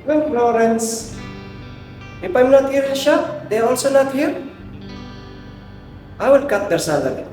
Well, Florence, if I'm not here in shop, they're also not here. I will cut their salary.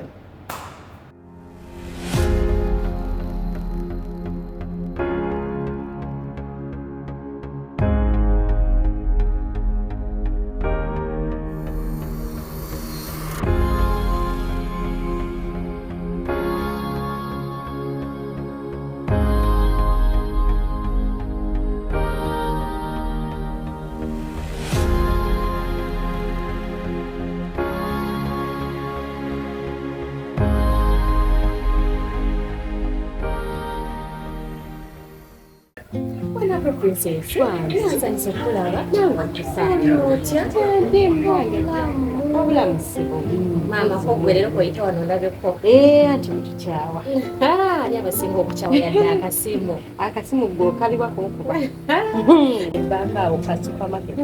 Bwana Princess wange nsanyusa okulaba nange ntusaana otya ndi mwange obulamu sibu Maama ko gwe leero koyita wano ndabeko. Ee, anti mutukyawa. Ani abasinga okukyawa yadde akasimu? Akasimu gwe okaliwa kunkuba embamba awo ka supermarket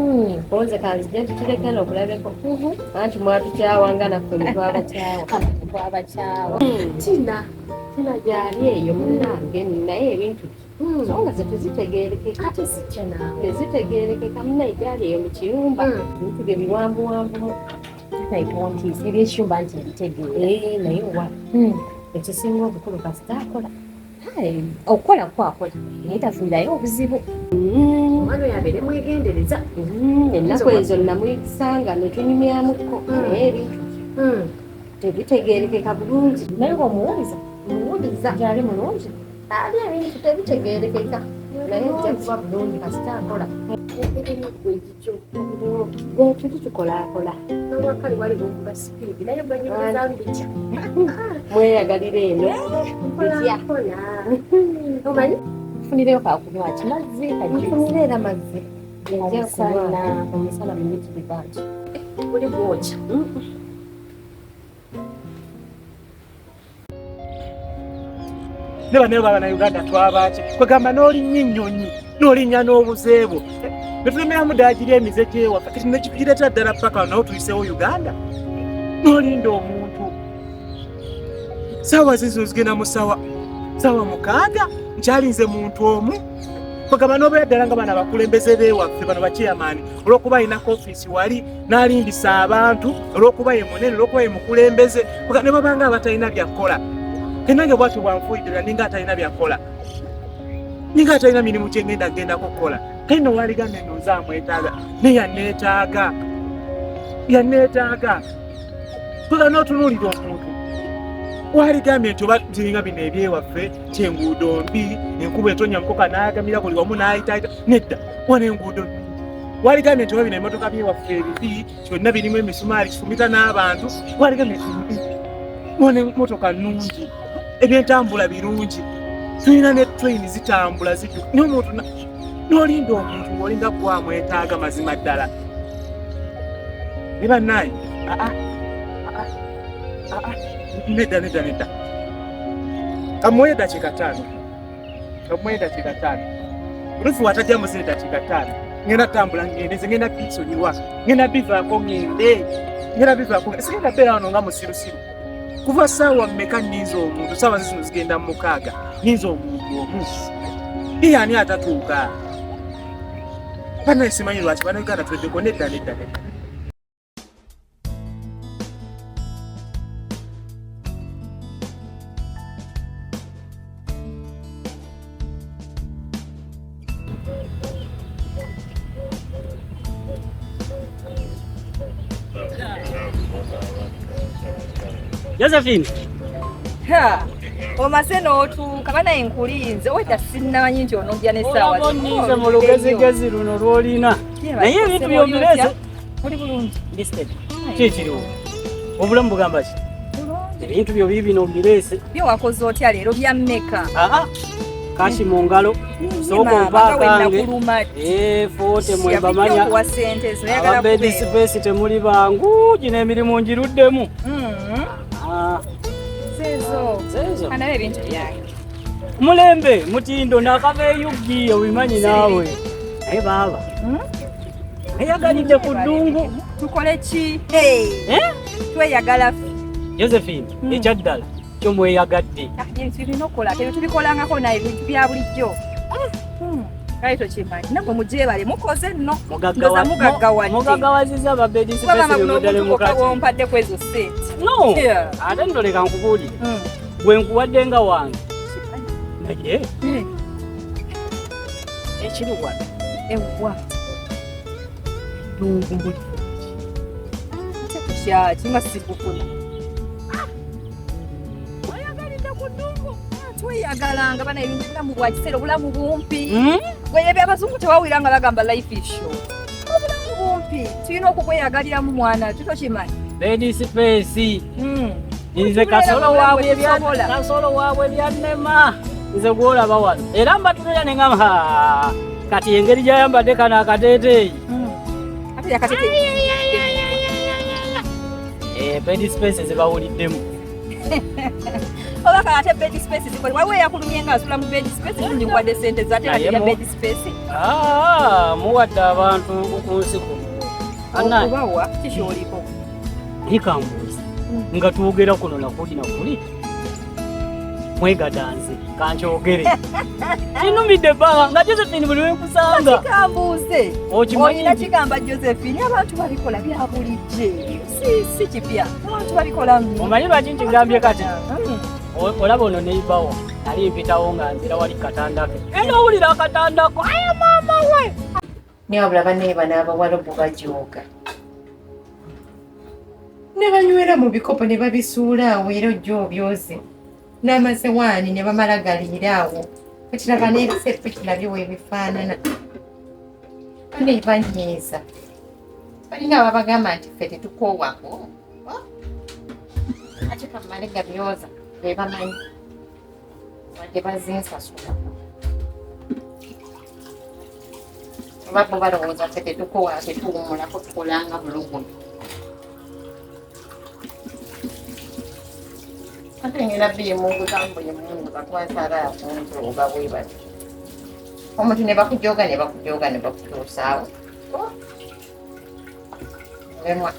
konze kanzije tutulekana okulabeko anti mwatukyawanga naffe bwe twabakyawa. Twabakyawa. Tina. Tina gyali eyo munnange, naye ebintu songa ze tezitegeerekeka. Ate sitya naawe. Tezitegeerekeka munnaye, gyali eyo mu kiyumba, ebintu bye biwanvuwanvumu. Naipontiisa ebyekiyumba nti ebitegeera. Ee, naye wa ekisinga obukulu kasita akola. Okukola kwakola naye tafunirayo obuzibu. Omwana oyo abeere mwegendereza. Ennaku ezo namuyisanga ne tunyumyamukko, naye ebintu tebitegeerekeka bulungi. Naye ng'omuwuliza? Muwuliza. Gyali mulungi. Ali ebintu tebitegeerekeka, naye ejja kuba bulungi kasita akola. Gwe tuli tukolaakola. Kale wali bukuba sipiidi naye gwenyumiriza mbitya. Mweyagalira eno bitya? Mpola. Omanyi funireyo kakunywa ki, mazzi kajuice? Nfunira era mazzi. Nja kunywa. Omusana. Omusana muyitirivu anti. Guli gwokya. Ne banaye bannayuganda twabaki kwegamba n'olinnya ennyonyi n'olinnya n'obuzeebwo netulemeramu ddala giri emize gyewaffe kati nekitugireetera ddala paka nawo tuyiseewo Uganda n'olinda omuntu saawa zizino zigenda mu saawa 6 nkyalinze muntu omu kwegamba n'obeera ddala nga bano abakulembeze b'ewaffe bano bachairman olw'okuba alinako ofiisi wali n'alindisa abantu olw'okuba ye munene, olw'okuba ye mukulembeze, ne babanga abatalina byakukola. Kenange bwatyo bwanfuuyirira ninga atalina byakukola, ninga atalina mirimu gyengenda gendako kukola. Kale no waligambye nno nze amwetaaga naye yanneetaaga yanneetaaga kwega n'otunuulira omuntu waligambye nti oba ziringa bino ebyewaffe kyenguudo mbi, enkuba etonya mukoka n'agamira buli wamu n'ayitaayita nedda wana enguudo nnungi. Waligambye nti oba bino ebimotoka byewaffe ebibi kyonna birimu emisumaali kifumita n'abantu, waligambye nti mbi wana emmotoka nnungi, ebyentambula birungi, tulina ne train zitambula zidduka naye omuntu n'olinda omuntu ng'olinga gwamwetaaga mazima ddala ne bannaaye aa aa nedda nedda nedda kamuwe eddakiika 5, kamuwe eddakiika 5. Rufu watajja muzina eddakiika 5 ngenda tambula ngende nze ngenda bisonyiwa ngenda bivaako ngende ngenda bivaako sigenda beera wano nga musirusiru kuva ssaawa mmeka nninza omuntu ssaawa zino zigenda mu 6 nninza omuntu omu iye ani atatuuka bannaye simanyi lwaki bannayuganda tweddeko nedda nedda nedda. Josephine. Ha, omaze n'otuuka banaye nkulinze owedda sinnamanyi nti onojja n'essaawa. Olaba onninze mu lugezigezi luno lw'olina. Naye ebintu by'obireese. Oli bulungi? Listed. Ki ekiriwo? Obulamu bugamba ki? Ebintu byo biibino mbireese. Byo wakoze otya leero bya mmeka? Aa, kashi mu ngalo. Sooka Maama, nga we ompaakange. nakuluma. Ee, foote mwe mbamanya. Okuwa ssente zo oyagala Aba bed kubeera. space temuli bangu, gino emirimu ngiruddemu. Ah, Zezo. Zezo. Kanabe ebintu byange. Mulembe mutindo nakava eyuggi obimanyi naawe. Naye baaba. Eyagalidde ku ddungu. Tukole ki? Hey. Eh? Tweyagala ffe. Josephine, ekyaddala kyo mweyagadde. Ah, ebintu tulina okukola ebyo tubikolangako naye ebintu bya bulijjo. Kale tokimanyi namwe mugyebale mukoze nno ndoza mugaggawadde mugaggawaziza babedisipesibuddale mukati kwezo ssente no ate nno leka nkubuulire gwe nkuwadde nga wange naye ekiri wano ewa ddungu muli ate kukyaki nga sikufuna oyagalidde ku ddungu tweyagalanga bana ebintu bulamu bwa kiseera obulamu bumpi gwe abazungu tewawulira nga bagamba life is short obulamu bumpi tulina okubweyagaliramu mwana tutokimanyi Lady Space nze kasolo waabwe byannema nze gwolaba wano era mbatunulira ne ngamba kati engeri gy'ayambadde kano akateeteeyi bed space zibawuliddemu oba kale ate bed space zikole waliwo eyakulumye nga asula mu bed space nkuwadde ssente zate ate bed space muwadde abantu ku nsi kuno okubawa kikyoliko ntikambuuza nga twogera kuno nakuli nakuli mwegadanze kankyogere kinumidde ebbanga nga Josephine buli lwenkusanga kikambuuze olina kigamba Josephine abantu babikola bya bulijjo si kipya abantu babikola omanyi lwaki nkigambye kati olaba ono neibawo nali mpitawo nga nzira wali katandake era owulira akatandako aya maama we naye wabula bannaye bano abawalabu bajooga ne banywera mu bikopo ne babisuula awo era ojja obyoze n'amasewaani ne bamala galiira awo ekiraba n'ebisepu kirabye weebifaanana bane banyiiza balinga babagamba nti ffe tetukoowako ate kamale gabyoza be bamanyi wadde bazinsasula oba bo balowooza ffe tetukoowa tetuwummulako tukolanga buluguno ate ngenda biyemunguza mbuyemunguza kuba nsaagala kunjooga bwe batyo omuntu ne bakujoga ne bakujoga ne bakutuusaawo lemwa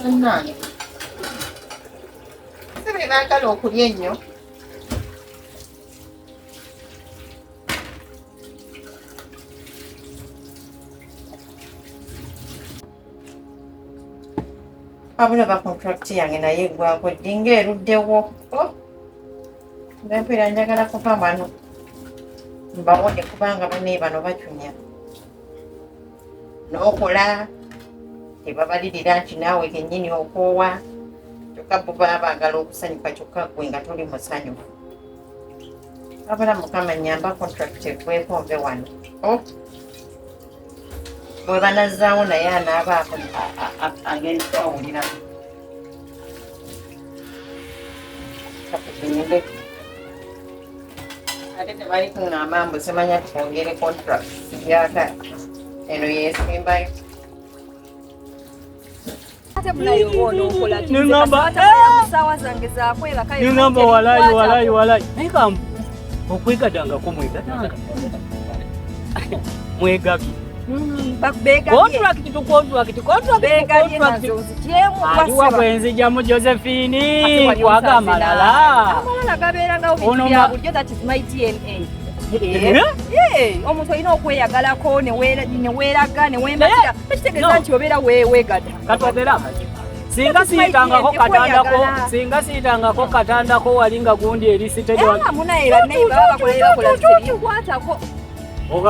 bannange si be baagala okulya ennyo wabula ba contract yange naye eggwako ddi ng'eruddewo mpeera njagala kuva wano mbawonye kubanga banne bano bacunya n'okola tebabalirira nti naawe kennyini okoowa kyokka bo baba baagala okusanyuka kyokka ggwe nga toli musanyufu wabula Mukama nnyamba contract eggweko nve wano bwe banazzaawo naye anaaba agenda kwawulira katugende ate tebali kuŋŋamba mbu simanya twongere contract sibyagala eno yeesembayo ate munaye oba onookola ssaawa zange zakwebaka neŋŋamba walayi walayi walayi naye kambu okwegadangako mwegadanga mwegabye Contract to contract, contract to contract. Aliwa kwenzijjamu Josephine kwaga amalala. Amalala gabeerangawo bintu bya bulijjo, that is my DNA. Omuntu olina okweyagalako ne weeraga ne weematira tekitegeeza nti obeera weegada. Katwogere amazima. Singa siyitangako katandako wali nga gundi eri sitede. Era munaye bannaye baba bakola bakola tebikwatako.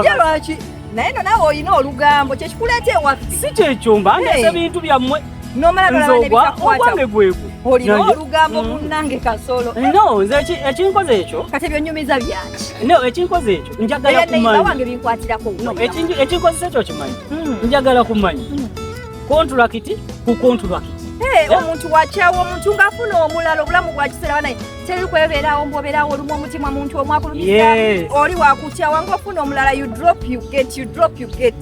Ye lwaki? Naye no naawe olina olugambo kyekikuleeta ewaffe. Si kyekyo mbandese bintu byammwe. N'omala galaba ne bitakwatako. Ogwange gwegwe. Olina olugambo munnange Kasolo. No, nze ekinkoze ekyo. Kati ebyonyumiza byaki? No, ekinkoze ekyo njagala kumanya. Wange binkwatirako. No, ekinkozesa ekyo kimanyi. Njagala kumanya. Contract ku contract. Omuntu wakyawa omuntu ng'afuna omulala obulamu bwa kiseera banaye teri kwebeerawo mbwobeerawo olumu omutima muntu omu akulumiza oli wakukyawa ng'ofuna omulala you drop you get you drop you get.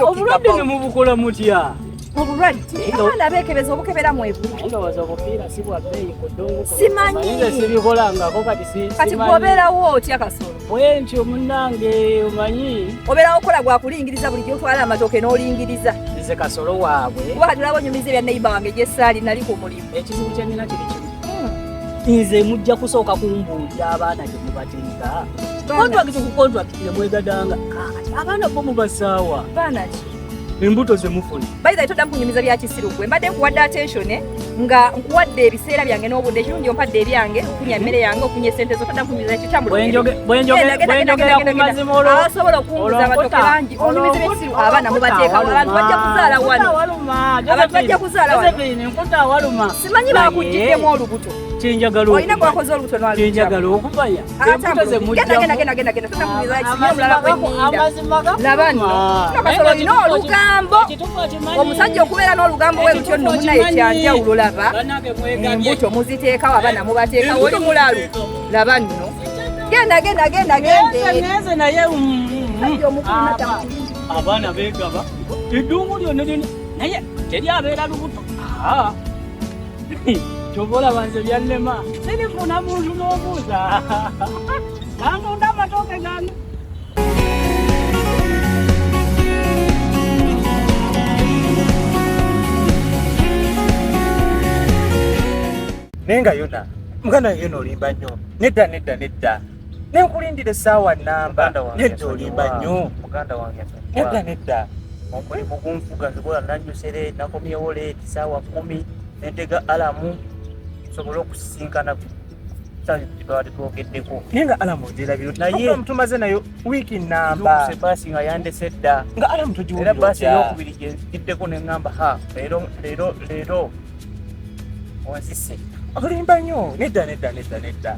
Obulwadde ne mubukola mutya? Obulwadde abaana beekebeza obukebera mwebuli. Ndowooza obupiira si bwa bbeeyi ku ddungu. Simanyi. Nze sibikolangako kati simanyi. Kati bw'obeerawo otya Kasolo? Bwe ntyo munnange omanyi. Obeerawo okola gwakulingiriza bulijjo otwala amatooke n'olingiriza. Nze Kasolo waabwe. Kuba kati olaba onyumiza ebya neighbor wange gye ssaali nali ku mulimu. Ekizibu kye nnina kiri kimu. Nze mujja kusooka kumbuulira abaana gye mubateeka. Contract ku contract ne mwegadanga. Kakati abaana bo mubasaawa. Baana ki? Embuto ze mufuna. By the way, toddamu kunyumiza bya kisiru gwe. Mbadde nkuwadde attention nga nkuwadde ebiseera byange n'obudde. Ekirungi ompadde ebyange, okunya emmere yange, okunya essente zo, toddamu kunyumiza kitambula. Bwenjogera ku mazima olwo. Abasobola okunguza abatooke bangi. Onyumiza ebisiru abaana mubateeka wano. Abantu bajja kuzaala wano. Abantu bajja kuzaala wano. Josephine, nkuta awaluma. Simanyi bakuggyiddemu olubuto. Kyenjagala Olina gwakoze olubuto n'alugyamu. Kyenjagala okumanya. Embuto ze Genda, genda, genda, genda, genda. Toddamu kunyumiza kisiru omulala gwe nninda. Amazima gakuluma. Laba nno. Kasolo olina olugambo. Omusajja okubeera n'olugambo we lutyo nno munnaye kyanjawulo laba. Embuto muziteekawo abaana mubateekawo oli mulalu. Laba nno. Genda, genda, genda, genda. Neze naye Omusajja omukulu nadda mu kiyingi. Abaana beegaba eddungu lyonna lyonna naye teri abeera lubuto. Kyova olaba nze byannema sirifuna muntu n'obuuza kantunda amatooke gange. Naye nga yona muganda wange yona olimba nnyo. Nedda nedda nedda. Ne nkulindira essaawa nnamba. Nedda olimba nnyo. Muganda wange Nedda nedda. Omulimu gunfuga nsobola nannyusere nakomyewo leeti ssaawa 10 nentega alamu nsobole okusisinkana twali twogeddeko. Naye nga alamu ogyerabira otya? Naye Program tumaze nayo wiiki nnamba. Ntuuse baasi nga yandese dda. Nga alamu togiwulira Era baasi otya? ey'okubiri gye nzigiddeko ne ŋŋamba ha leero leero leero onzise. Olimba nnyo. Nedda nedda nedda nedda.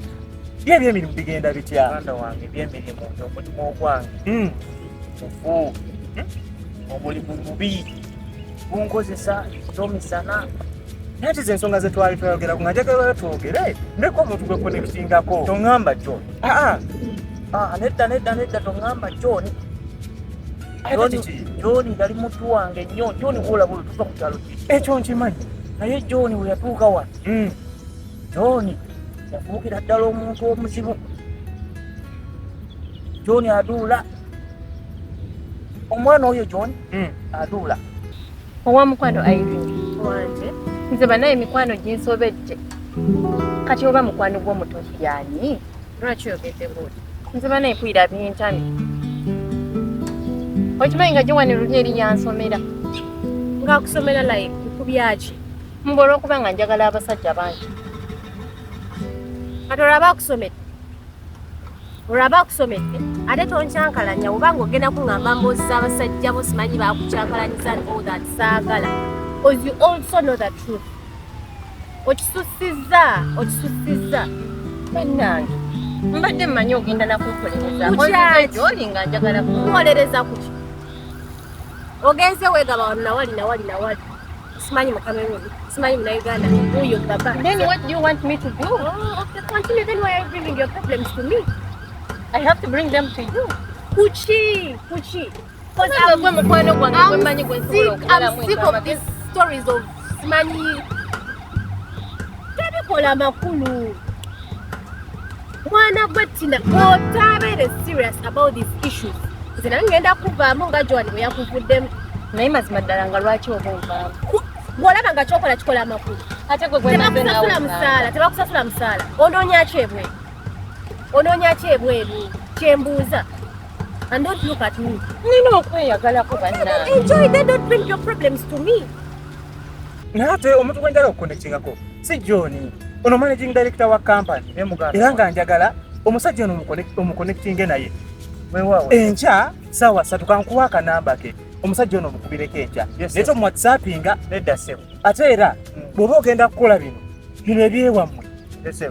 Bye ebyemirimu bigenda bitya? Muganda wange ebyemirimu nze omulimu ogwange mufu. Omulimu mubi gunkozesa ekyomisana. Naye ate ensonga ze twali twayogerako nga njagala twogere ndeko omuntu gwe connectingako. Toŋŋamba John. Aa. Nedda nedda nedda toŋŋamba John. Ate kiki? John yali mutu wange nnyo. John gw'olaba olwo tuva ku kyalo kiki. Ekyo nkimanyi. Naye John we yatuuka wano. John yafuukira ddala omuntu omuzibu. John aduula. Omwana oyo John aduula. Owa mukwano Irene. Wanje. Nze banaye emikwano ginsobedde. Kati oba mukwano gw'omutuufu y'ani? Lwaki oyogedde bw'otyo? Nze banaye mpulira bintami. Okimanyi nga Joan luli eri yansomera. Ng'akusomera like ku byaki? Mbu olw'okuba nga njagala abasajja bangi. Kati olaba akusomedde. Olaba akusomedde ate tonkyankalanya obanga ogenda kuŋŋamba mboozi z'abasajja bo simanyi baakukyankalanyiza and all that saagala. Because you also know the truth. Okisussizza, okisussizza. Bannange, mbadde mmanyi ogenda nakunkolereza. Kukyaki? Gy'oli nga njagala Kunkolereza kuki? Ogenze weegaba wano nawali nawali nawali. Simanyi mu Cameroon, simanyi mu Uganda, wuuyo baba. Then what do you want me to do? Oh, okay, continue. Then why are you bringing your problems to me? I have to bring them to you. Kuki? Kuki? Kubanga gwe mukwano gwange gwe mmanyi gwe nsobola I'm okubalamu sick of these stories of simanyi tebikola makulu. Mwana gwe Tina, bw'otabeere serious about these issues, nze nange ngenda kuvaamu nga Joan bwe yakuvuddemu. Naye mazima ddala nga lwaki oba ovaamu? Bw'olaba nga kyokola kikola amakulu. Ate gwe gwe maze naawe Tebakusasula musaala, tebakusasula musaala. Onoonya ki ebweru? Onoonya ki ebweru? Kyembuuza. And don't look at me. Nina okweyagalako bannange. Enjoy, then don't bring your problems to me. Naye ate omuntu gwe njagala okuconnectingako si John. Ono managing director wa company. Era nga njagala omusajja ono omuconnectinge naye. Enkya ssaawa 3 kankuwa akanamba ke. Omusajja ono omukubireko enkya. Naye tomuwhatsappinga. Nedda ssebo. Ate era bw'oba ogenda kukola bino bino ebyewammwe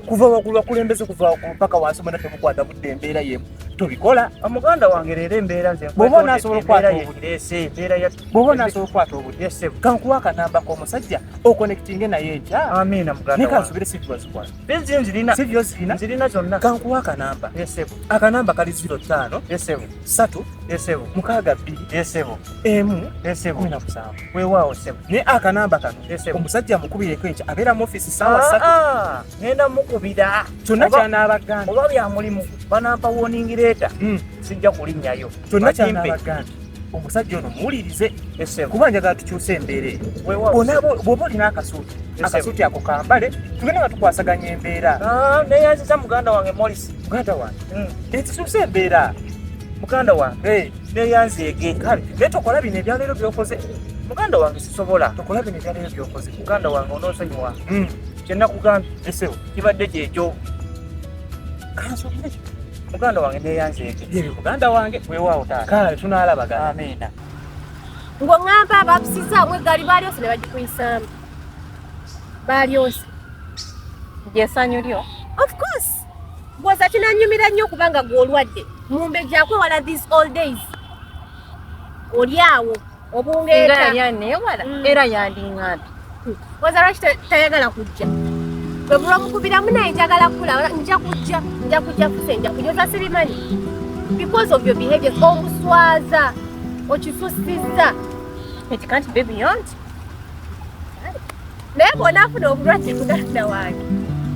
kuva waggulu bakulembeze kuva waggulu paka wansi mwena temukwata budde embeera yemu tobikola. Muganda wange leero embeera nze Bw'oba onaasobola okukwata embeera obudde. yekireese embeera ya Bw'oba onaasobola okukwata obudde kankuwa akanamba k'omusajja okonectinge naye enkya. Amiina muganda Naye wange. kansubire si byozikwata. Bizi nzirina. Si byozirina. Nzirina zonna. Kankuwa akanamba. Yes ssebo. Akanamba kali 05 Yes ssebo. 3 Yes ssebo. 6 2 Yes ssebo. emu Yes ssebo. 17. Weewaawo ssebo. Naye akanamba kano Yes ssebo. omusajja amukubireko enkya abeera mu ofiisi ssaawa 3. Ah, ngenda mukubira. Kyonna Oba- ky'anaabagambye. Oba bya mulimu banampa warning letter sijja kulinnyayo. Kyonna Bakimpe. ky'anaabagambye omusajja ono muwulirize Yes ssebo. kuba njagala tukyuse embeera eyo. Weewaawo Bw'oba olina akasuuti Akasuti ako kambale tugende nga tukwasaganya embeera. Neyanziza muganda wange Morris. Muganda wange ekisuuse embeera. Muganda wange neyanzeege. Kale naye tokola bino ebyaleero by'okoze. Muganda wange sisobola. Tokola bino ebyaleero by'okoze. Muganda wange onoosonyiwa. Kye nakugambye Esebo kibadde kyekyo. Kansobola ekyo. Muganda wange neyanzeege. Byebyo muganda wange. Weewaawo taata. Kale tunaalabagana. Amiina. Ng'oŋŋamba abapisizaamu eggaali baalyose ne bagikuyisaamu. Baalyose. Gy'essanyu lyo? Of course. Gwoza kinannyumira nnyo kubanga gw'olwadde. Mumbejja akwewala these all days. Oli awo obungeeta. Singa yali aneewala era yandiŋŋambye. Gwoza lwaki tayagala kujja? Bwe bulwamukubiramu naye njagala kulaba nja kujja nja kujja fuse nja kujja oza sibimanyi. Because of your behaviors omuswaza okisusizza. It can't be beyond. Naye bw'onaafuna obulwadde muganda wange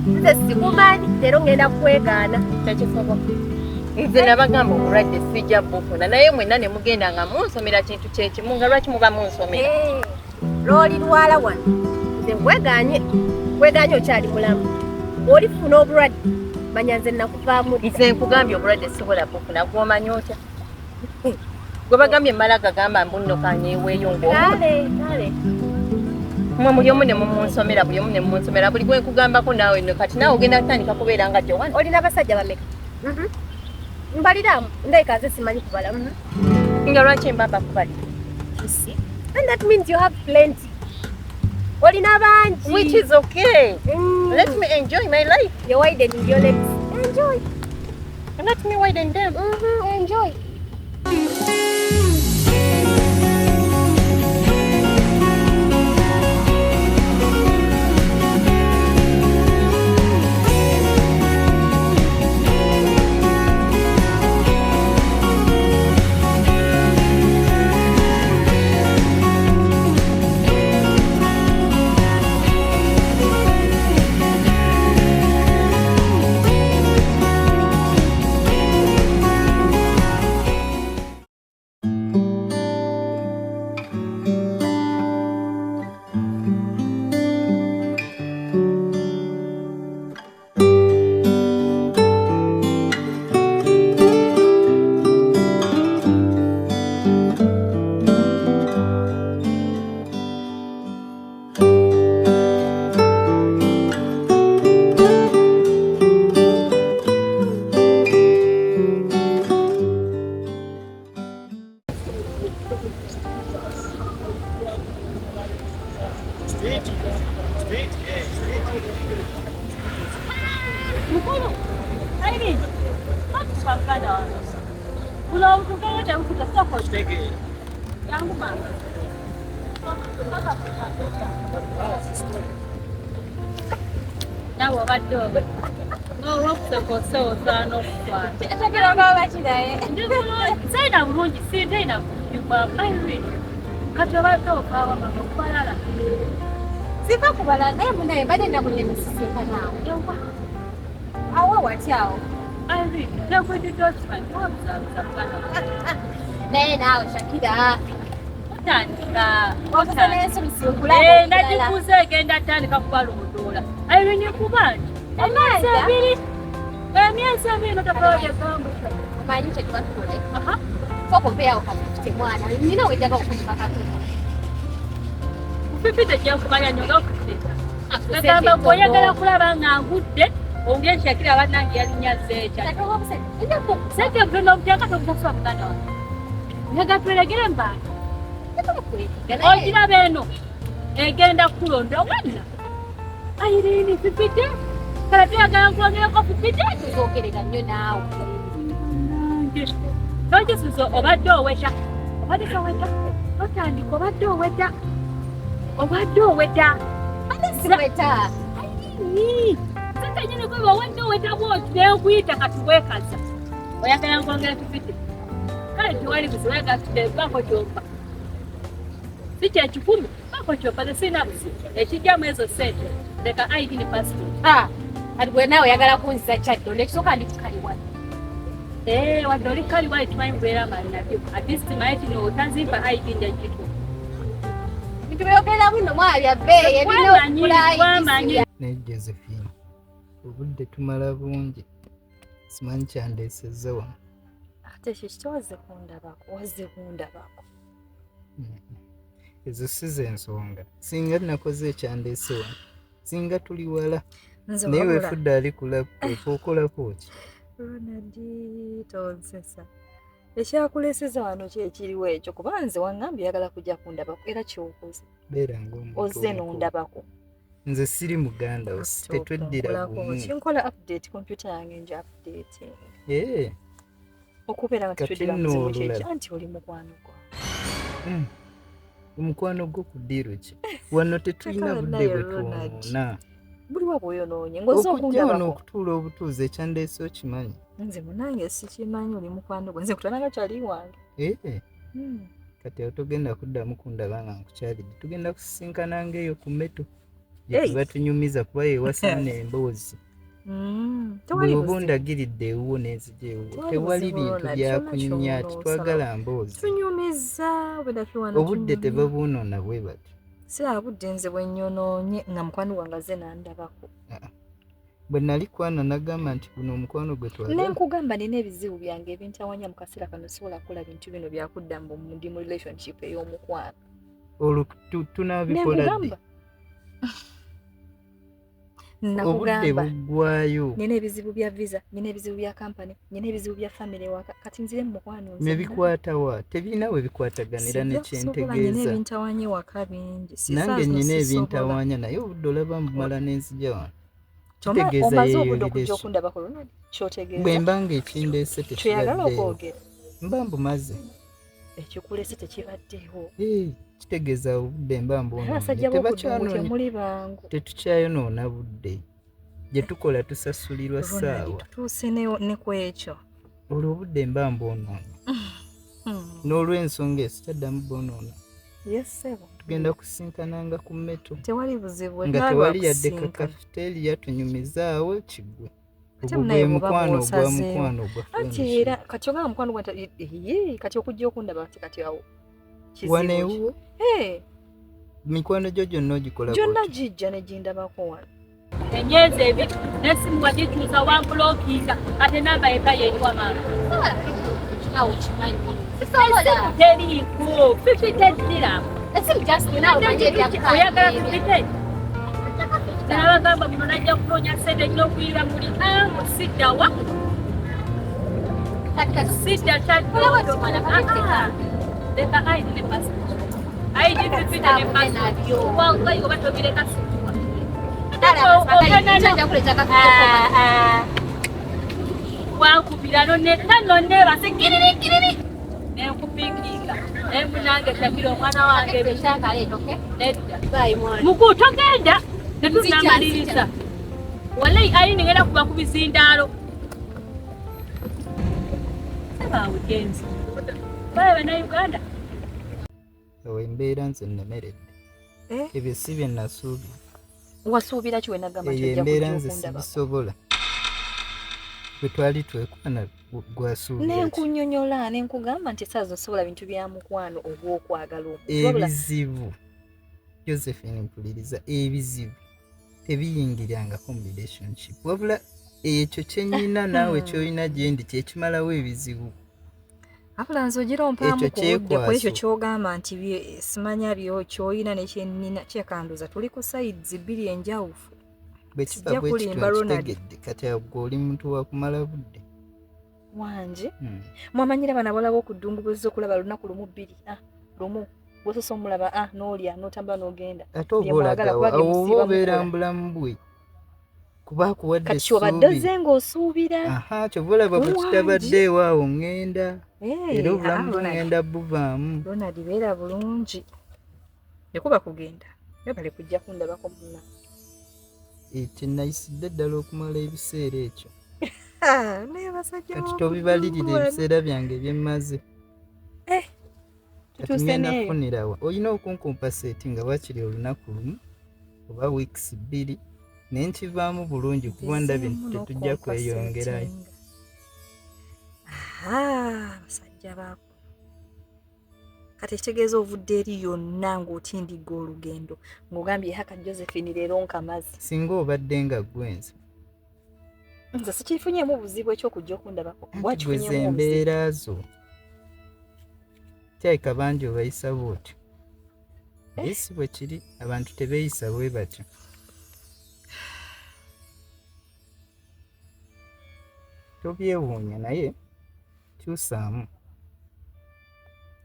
nze sikumanyi leero ngenda kwegaana. Tekisoboka. Nze nabagamba obulwadde sijja bufuna naye mwenna ne mugenda nga munsomera kintu kyekimu nga lwaki muba munsomera? Lw'olirwala wano nze nkwegaanye nkwegaanye okyali mulamu. Olifuna obulwadde manya nze nakuvaamu. Nze nkugambye obulwadde sisobola bufuna gw'omanyi otya? Gwe bagambye mmala gagamba mbu nno kanyeeweeyo ng'omu. Kale kale. Mmwe muli omu ne mumunsomera buli omu ne mumunsomera buli gwe nkugambako naawe nno kati naawe ogenda kutandika kubeera nga Joanna. Olina abasajja bameka? Mbaliramu ndabika nze simanyi kubala. Nga lwaki mba mbakubalira? You see? And that means you have plenty. Olina bangi. Which is okay. Let me enjoy my life. You're widening your legs. Enjoy. Let me widen them. Enjoy. Sifa kubala naye munaye mbadde nakunye misisinkana awo. Awo wati awo. Naye naawe Shakira. Otandika. Otandika. Nagikuza egenda tandika kubalondoola. Irene kubanja. Emyezi ebiri notakola byegamba. Omanyi kye tuba tukole. Sooka ompeewo kafifite mwana. Nina wenjaga okukuba katono. Fifite kyenkumanya nnyo nga okufifite. Gamba bw'oyagala kulaba nga ngudde owulire Shakira bannange yalinnya zeekya. Sente ntono obutyaka tobusasula muganda wange. Njagala tweregere mu bantu. Ogiraba eno egenda kukulonda wanna. Irene fifite. Kale tuyagala nkwongereko fifite. Tuzoogerera nnyo naawe. Tokisusa obadde oweta. Obadde toweta. Totandika obadde oweta. Obadde oweta. Ate siweta. Irene. Sente nyini gwe obadde oweta bw'oti nenkuyita kati weekaza. Oyagala nkwongere fifite. Kale tewali buzibu oyagala fifite baako ky'ompa. Si kye kikumi baako ky'ompa nze sirina buzibu. Ekijjamu ezo ssente leka ID ne passport. Kati gwe naawe oyagala kunzisa kyaddo nekisooka ndi kukaliwa. Wadde oli kaliwa tumanyi mbeera mali nabyo. At least manyi kino otazimpa ID nja gituwa. Bintu byogera buno mwabya bbeeyi ebina okulayisi. Naye Josephine, obudde tumala bungi, simanyi kyandeesezza wano. Ate ekyo kiki wazze kundabako, wazze kundabako. Ezo si ze nsonga. Singa nakoze ekyandeese wano, singa tuli wala. Nze Naye wabula. weefudde ali ku laptop okolako ki? Ronald tonsesa. Ekyakuleeseza wano kyekiriwo ekyo kuba nze waŋŋambye oyagala kujja kundabako era ky'okoze. Beera ng'omuntu Ozze omukulu. n'ondabako. Nze siri muganda wo, tetweddira Nkolako gumu. ki? Nkola update computer yange nja updating. Eh, Okubeera nga Kati tetweddira nno muzibu kyekyo olulala. anti oli mukwano gwo. Omukwano gwo ku ddiiro ki? Wano tetulina Tekala budde naye bwe Ronald. twonoona. Buli wa bw'oyonoonye ng'ozze Okujja wano okundabako. okutuula obutuuzi ekyandeese okimanyi. Nze munange sikimanyi oli mukwano gwo. Nze nkutwala nga kyali wange. Eh, kati awo togenda kuddamu kundaba nga nkukyalidde. Tugenda kusisinkana ng'eyo ku meto. Gye Hey. tuba tunyumiza kuba yewasaana emboozi. Tewali Bwe oba buzibu. ondagiridde ewuwo n'enzija ewuwo. Tewali Tewali buzibu, bintu Ronald. bya Kyonna kunyumya ati ky'onoosaba. twagala mboozi. Tunyumiza obedda tuwana Obudde tunyumya. tebabwonoona bwe batyo. Siraba budde nze bwe nnyonoonye nga mukwano gwange azze n'andabako. Bwe nali kwana nagamba nti guno omukwano gwe Ne twagala. nkugamba nina ebizibu byange ebintawanya mu kaseera kano sobola kukola bintu bino byakudda mbu ndi mu relationship ey'omukwano. Olwo Ne tunaabikola ddi? nkugamba. Obudde Nakugamba. buggwayo. Nina ebizibu bya visa, nina ebizibu bya company, nina ebizibu bya family waka. Kati nzire mu mukwano nze. Ne bikwata wa? Tebirina we bikwataganira ne Sijja kusobola, nina kyentegeeza. ebintawanya ewaka bingi. Si Nange saa zino nnina sisobola. ebintawaanya naye obudde olaba mbumala n'enzija wano. Kitegeeza Omaze yeeyo obudde okujja relation. okundabako Ronald, kyotegeeza. Bwe mba ng'ekindeese Kyoyagala tekibaddeewo. okwogera. Mba mbumaze. Ekikulese tekibaddeewo. Eh, kitegeeza obudde mba mbwonoonye. Abasajja b'okudungu Tebakyanoonya. temuli bangu. Tetukyayonoona budde. Gye tukola tusasulirwa Ronald, ssaawa. tutuuse ne ku ekyo. Olwo obudde mba mbwonoonye. N'olw'ensonga eyo sikyaddamu bwonoona. Yes, ssebo. Tugenda kusinkananga ku meto. Tewali buzibu. Nga naawe tewali yadde wakusinkana. kakafeteriya tunyumizaawo kiggwe. Ate Ogwo munaye gwe bw'oba mukwano ogwa bw'osazeewo. mukwano ogwa Anti friendship. era kati ogamba mukwano gwa nti ye kati okujja okundaba ati kati awo kizibu Wano ki? ewuwo Eh, mikwano gyo gyonna ogikola gyonna bw'otyo. gijja ne gindabako wano. Emyezi ebiri n'essimu wagikyusa wambulokinga ate namba yekka yeriwa maama. Awo kimanyi. Sisobola. Teriiko fifty dirham. Esimu just naawe omanyi ebya Oyagala fifty? Nabagamba bino najja kunoonya ssente nina okuyira muli angu siddawa sidda kyadda. Leka ID ne passport. ID fifty ne passport. Wallahi oba tobireka sikuwa. Wankubira nonetta nonneebase kiriri kiriri nenkupiikinga naye munange Shakira omwana wange nedda mukulu togenda tetunamaliriza wallahi ayini ngenda kuba ku bizindaalo sebaawe genzi baye bannayuganda. Awo embeera nze nnemeredde. Eh? Ebyo si bye nasuubira. Wasuubira ki we nagamba nti Eyo ojja embeera kujja nze okundabako? sibisobola. Bwe twali twekwana gwasuubira Ne ki? nkunnyonnyola ne nkugamba nti essaawa zino sobola bintu bya mukwano ogw'okwagala omuntu. Wabula Ebizibu. Josephine mpuliriza ebizibu tebiyingirangako mu relationship. Wabula ekyo kye nnina naawe ky'olina gye ndi kye kimalawo ebizibu. Wabula nze ogira ompaamu Ekyo ku budde ku ekyo kyekwaso. ky'ogamba nti simanya ky'olina ne kye nnina kyekanduza tuli ku sides bbiri enjawufu. Bwe kiba Sijja bwe kityo kulimba Ronald. nkitegedde kati awo ggwe oli muntu wa kumala budde. Wange mwamanyira bano abawala b'oku ddungu bw'ozze okulaba lunaku lumu bbiri lumu bw'osoose omulaba n'olya n'otambula n'ogenda. Ate oba Bye mwagala olagawa kuba bye awo oba musiiba obeera mukola. mu bulamu bwe kuba akuwadde Kati obadde essuubi. ozze ng'osuubira. Aha kyova olaba bwe Wangi. kitabaddeewo awo ŋŋenda Eh, era obulamu Ronald. bwe ŋŋenda buvaamu. Ronald beera bulungi. Ekuba kugenda. Webale kujja kundabako munna. Eh, kye nayisidde ddala okumala ebiseera ekyo. Naye abasajja Kati b'oku tobibalirira ddungu wano. ebiseera byange bye mmaze. Eh, Kati tutuuse ŋŋenda n'eyo. kufunirawa. Olina okunkompaseeti nga wakiri olunaku lumu oba wiikisi bbiri naye nkivaamu bulungi kuba ndabye nti Nzizeemu tetujja kweyongerayo. n'okukompaseetinga. Aha, abasajja baako. Kati ekitegeeza ovudde eri yonna ng'otindigga olugendo ng'ogambye haka Josephine leero nkamazi. Singa obadde nga ggwe nze. Nze sikifunyeemu buzibu ekyokujja okundabako. Anti gwe ze Wakifunyeemu obuzibu. embeera zo. Kyalika bangi obayisa bw'otyo. Naye si bwe kiri, abantu tebeeyisa bwe batyo. Tobyewuunya naye kyusaamu.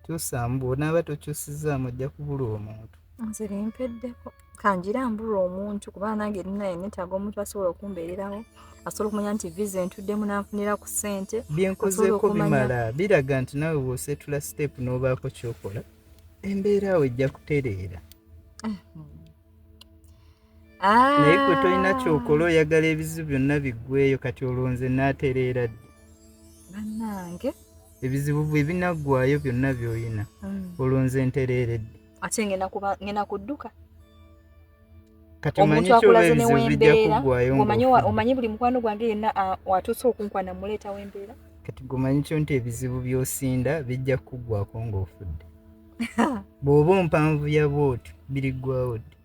Kyusaamu bw'onaaba tokyusizzaamu ojja kubulwa omuntu. Nze limpeddeko. Kangira mbulwa omuntu kuba nange naye neetaaga omuntu asobola okumbeererawo, asobola okumanya nti visa entuddemu n'anfunira ku ssente. Bye Asobola nkozeeko okumanya bimala biraga nti naawe bw'oseetula siteepu n'obaako ky'okola, embeera awo ejja kutereera. Naye gwe tolina ky'okola oyagala ebizibu byonna biggweeyo kati olwo nze naatereera ddi? Bannange. Ebizibu bwe binaggwaayo byonna by'olina, olwo nze ntereere ddi? Ate ngenda kuba ngenda kudduka. Kati omanyi Omuntu ki oba akulaze ebizibu bijja newembeera, kuggwaayo omanyi ng'ofudde? omanyi buli mukwano gwange yenna atuuse okunkwana muleetawo embeera. Kati gwe omanyi kyo nti ebizibu by'osinda bijja kukuggwaako ng'ofudde. Bw'oba ompanvuya bw'otyo biriggwaawo ddi?